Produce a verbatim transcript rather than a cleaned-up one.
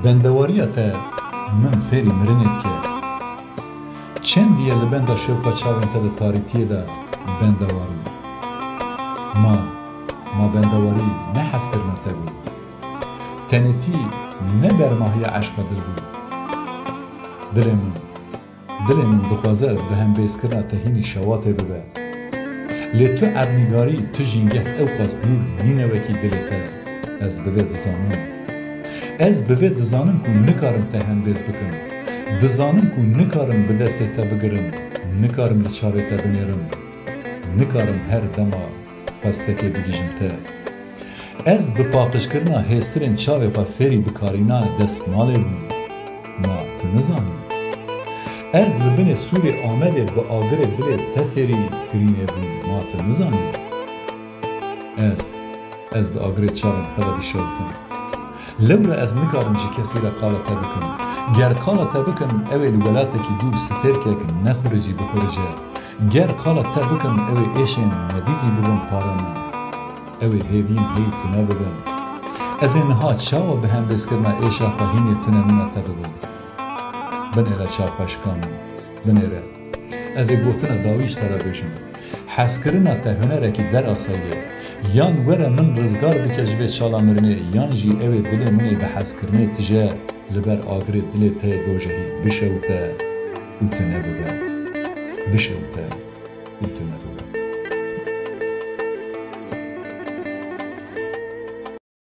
Bendewariya te min fêrî mirinê dike. Çendî ye li benda şewqa çavên te di tarîtiyê de bendewar im. Ma, ma bendewarî ne hezkirina te bû. Tenêtî ne bermahiya eşqa dil bû. Dilê min, dilê min dixwaze bi hembêzkirina te hînî şewatê bibe. Lê tu erdnîgarî, tu jîngeh ewqas dûr nîne wekî dilê te. Ez bi vê dizanim. Ez bi vê dizanim ku nikarim te hembêz bikim. Dizanim ku nikarim bi destê te bigirim, nikarim li çavê te binêrim. Nikarim her dema xwestekê bigihîjim te. Ez bi paqijkirina hêstirên çavê xwe fêrî bikarîna destmalê bûm. Ma tu nizanî? Ez li binê sûrê Amedê bi agirê dilê te fêrî girînê bûm. Ma tu nizanî? Ez, ez di agirê çavên xwe de dişewitim. Lewra ez nikarim ji kesî re qala te bikim. Ger qala te bikim, ew ê li welatekî dûr stêrkek nexuricî bixurice. Ger qala te bikim, ew ê êşên nedîtî bibin para min. Ew ê hêviyên hêyî tune bibin. Ez ê niha çawa bi hembêzkirina êşa xwe hînê tune mîna te bibim? Binêre çavxweşika min, binêre. Ez ê gotina dawî ji te re bêjim. Hezkirina te hunerekî derasayî ye. Yan were min rizgar bike ji vê çala mirinê, yan jî ew ê dilê min ê bi hezkirinê tije li ber agirê dilê te yê dojehî bişewite û tune bibe. Bişewite û tune bibe.